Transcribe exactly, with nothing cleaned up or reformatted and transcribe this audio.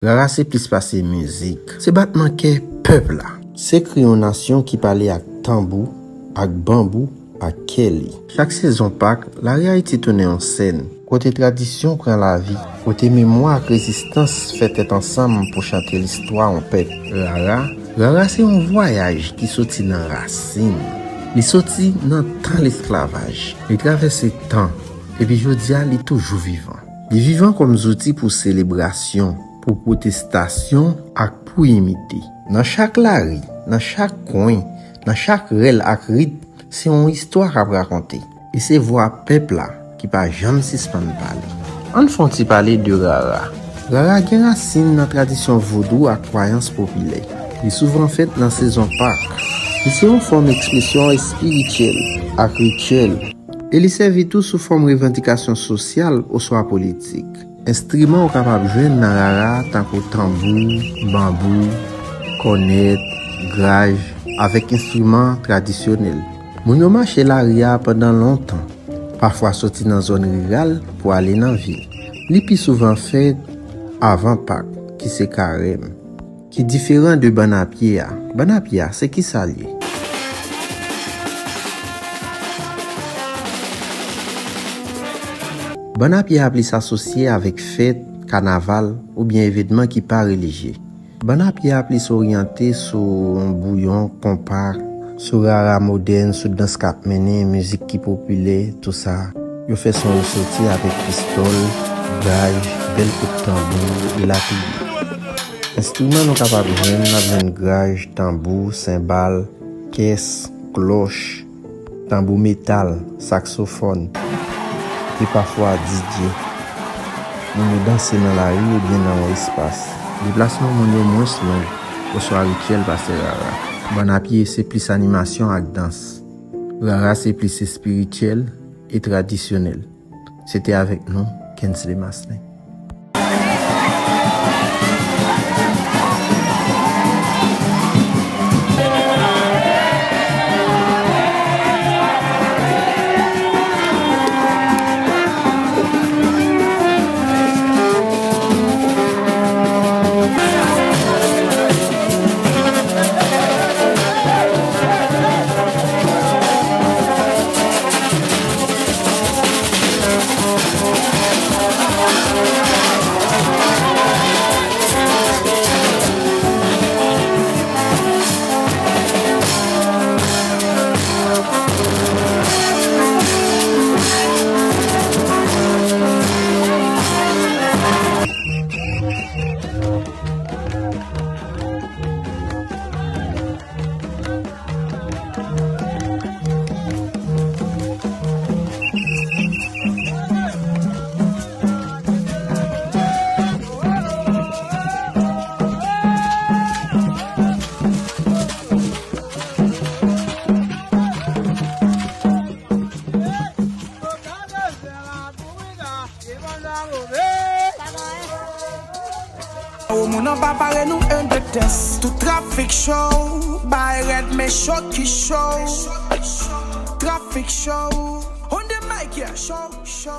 Rara se plis pase mizik. Se batman kè pèp la. Se kri yon nasyon ki pale ak tanbou, ak banbou, ak kè li. Chak sezon Pak, lari Ayiti tounen yon sèn. Kote tradisyon pran lavi, kote memwa ak rezistans fè tèt ansanm pou chante listwa yon pèp. Rara, Rara se yon vwayaj ki soti nan rasin. Li soti nan tan lesklavaj. Li travèse tan, epi jodi a li toujou vivan. Li vivan kòm zouti pou selebrasyon, pou pwotestasyon ak pou inite. Nan chak lari, nan chak kwen, nan chak rèl ak rit, se yon istwa k ap rakonte. E se vwa pèp la ki pa janm sispann pale. Ann fè yon ti pale de Rara. Rara gen rasin nan tradisyon vodou ak kwayans popilè. Li souvan fèt nan sezon Pak. Li se yon fòm ekspresyon espirityèl ak rityèl. E li sèvi tou sou fòm revandikasyon sosyal oswa politik. Enstriman ou kapab jwenn nan Rara tankou tanbou, banbou, kònèt, graj, avèk enstriman tradisyonèl. Moun yo mache lari a pandan lontan, pafwa soti nan zòn riral pou ale nan vil. Li pi souvan fèt avan Pak, ki se Karèm, ki diferan de bann a pye a. Bann a pye a, se kisa l ye? Bann a pye a plis asosye avèk fèt, kanaval, oubyen evènman ki pa relijye. Bann a pye a plis oryante sou bouyon, konpa, sou rara modèn, sou dans k ap mennen, mizik ki popilè, tou sa. Yo fè son yo soti avèk pistòl, graj, bèl kout tanbou, elatriye. Enstriman nou kapab jwenn, n ap jwenn graj, tanbou, senbal, kès, klòch, tanbou metal, saksofòn, e pafwa D J. Moun yo danse nan lari oubyen nan yon espas. Deplasman moun yo mwens long oswa rityèl pase Rara. Bann a pye se plis animasyon ak dans. Rara se plis espirityèl e tradisyonèl. Se te avèk nou, Kensley Maslin. Ou moun an pa pare nou en de tès. Tout trafik cho, bay rèd men cho ki cho. Trafik cho, on the mic, yeah, cho, cho.